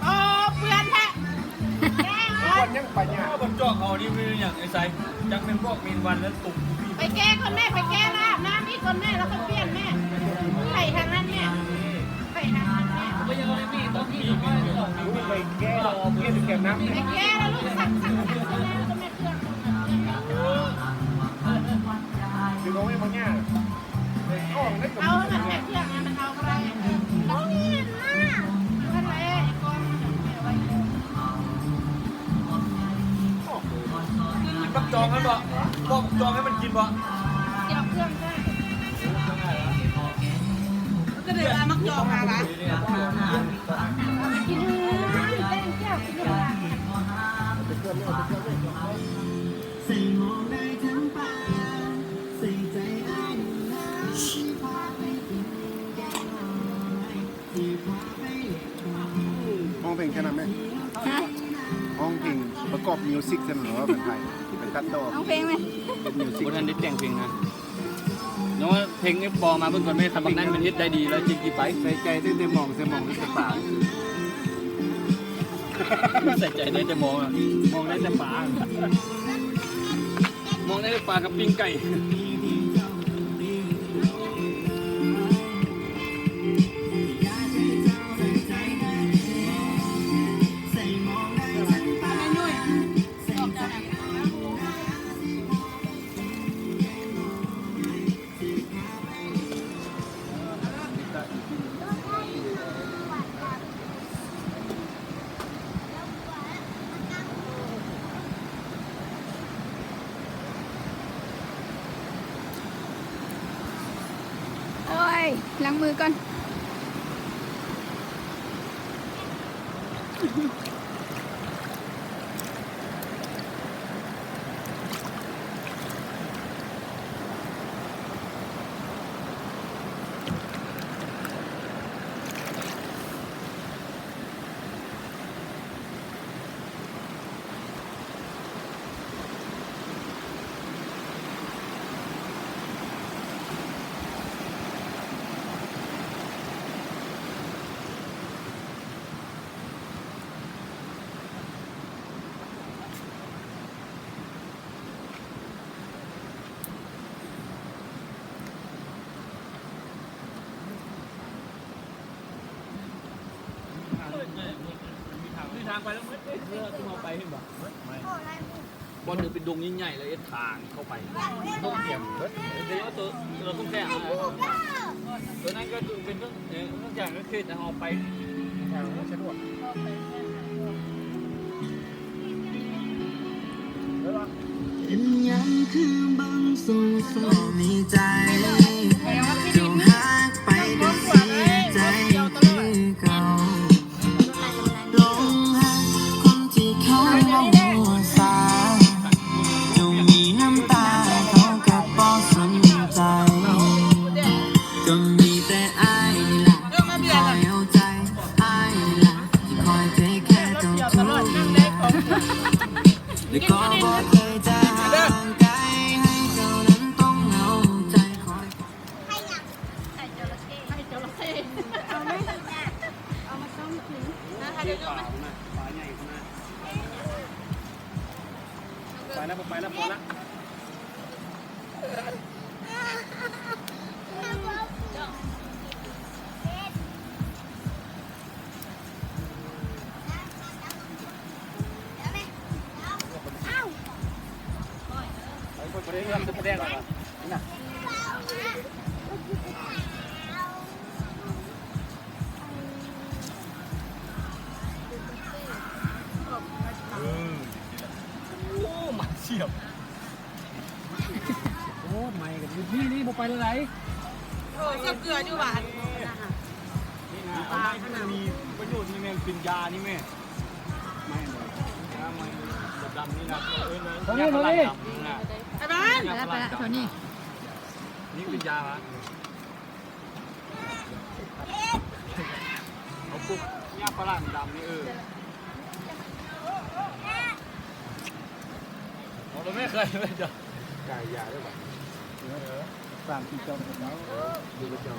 ເອີ ເປື້ອນແທ້ ເປື້ອນຍັງໄປຍາກ. ເບິ່ງຈອກເຂົານີ້ແມ່ນຫຍັງໄອ້ໄຊ? ຈັກແມ່ນພວກເມນວັນແລ້ວຕຸກ. ໄປແກ້ກ່ອນແມ່ ໄປແກ້ແລ້ວອາບນ້ຳອີກກ່ອນແມ່ ແລ້ວຄ່ອຍປ່ຽນແມ່. ໄປທາງນັ້ນແມ່ ໄປທາງນັ້ນແມ່. ໄປແກ້ແລ້ວລູກ ຊັກ ຊັກ ຊັກ ແລ້ວກໍແມ່ເຄື່ອງ. ເອົາຫັ້ນແມ່ເຄື່ອງ ມັນເອົາບໍ່ໄດ້. ມັກຈອງຫັ້ນບໍ່? ບອກຈອງໃຫ້ມັນກິນບໍ່? ຊິເອົາເຄື່ອງໃສ່ ກໍເລີຍວ່າມັກຈອງມາຫວາ? ກິນ ຮ້ອງເພງແຄ່ນັ້ນແມ່. ຮະ? ຮ້ອງເພງປະກອບມິວສິກຊັ້ນເນາະ ເປັນໃຜ ເປັນຕັດຕໍ່ ຮ້ອງເພງແມ່. ເປັນມິວສິກ ບໍ່ທັນໄດ້ແຕ່ງເພງນະ. ຍ້ອນວ່າເພງນີ້ບໍ່ມາເບິ່ງກ່ອນແມ່. ຄັນບັກນັ້ນມັນເຮັດໄດ້ດີແລ້ວຈິງຊິໄປ. ໃສ່ໃຈໄດ້ແຕ່ມອງ ໃສ່ມອງໄດ້ແຕ່ປາ ໃສ່ໃຈໄດ້ແຕ່ມອງ ມອງໄດ້ແຕ່ປາ. ມອງໄດ້ແຕ່ປາກັບປີ້ງໄກ່. ໂອ້ຍ ລ້າງມືກ່ອນ. ມີທາງໄປແລ້ວ ເອີ ເຮົາໄປເຫັນບໍ່? ບ່ອນໜຶ່ງເປັນດົງໃຫຍ່ໆ ແລ້ວເຮັດທາງເຂົ້າໄປ. ໂຕ ໂຕນັ້ນກໍຄືເປັນເຄື່ອງ ເອີ ເຄື່ອງຈັກເຂດ ແຕ່ເຮົາໄປທາງສະດວກ. ເປັນຫຍັງຄືເບິ່ງເສົ້າໆໃນໃຈ ເຈົ້າຮັກໄປກໍເສຍໃຈຄືເກົ່າ. ຫຼົງຮັກຄົນທີ່ເຂົາບໍ່ຮູ້ສາ ເຈົ້າມີນ້ຳຕາເຂົາກໍບໍ່ສົນໃຈ. ກໍມີແຕ່ອ້າຍນີ້ລະທີ່ຄອຍເອົາໃຈ ອ້າຍນີ້ລະທີ່ຄອຍເທກແຄເຈົ້າທຸກຢ່າງ ແລະກໍບໍ່ເຄີຍຈະຫ່າງໄກ ໃຫ້ເຈົ້ານັ້ນຕ້ອງເຫງົາໃຈ. ຄອຍ ໄຂ່ຈະລະເຂົ້ ໄຂ່ຈະລະເຂົ້ ເອົາໄໝ? ເອົາມາຕົ້ມກິນ. ປາໃຫຍ່ພຸ້ນນະ ໄປແລ້ວ ໄປແລ້ວ ພໍລະ. ໂອ້ ມາສຽບ. ໂອ້ ໄໝ້ກັນຢູ່ນີ້ ນີ້ບໍ່ໄປແລ້ວໃດ. ໂອ້ ໃສ່ເກືອຢູ່ຫວານ. ນີ້ນະ ເອົາໄມ້ ມີປະໂຫຍດນີ້ແມ່ນເປັນຢານີ້ແມ່. ໄມ້ ໄມ້ດຳໆນີ້ນະ ເອີ້ນວ່າຢາຝຣັ່ງດຳນີ້ນະ. ໄປບ້ານ ໄປລະ ໄປລະ ເທົ່ານີ້. ນີ້ເປັນຢາຫວາ? ເອົາປຸກ ຫຍ້າຝຣັ່ງດຳນີ້ ເອີ ເອົາແລ້ວແມ່ເຄີຍ ເຈົ້າ ເ ຢາເດີບັດນີ້ ເອີ ຕາມທີ່ເຈົ້າ ເອີ ຢູ່ເຈົ້າ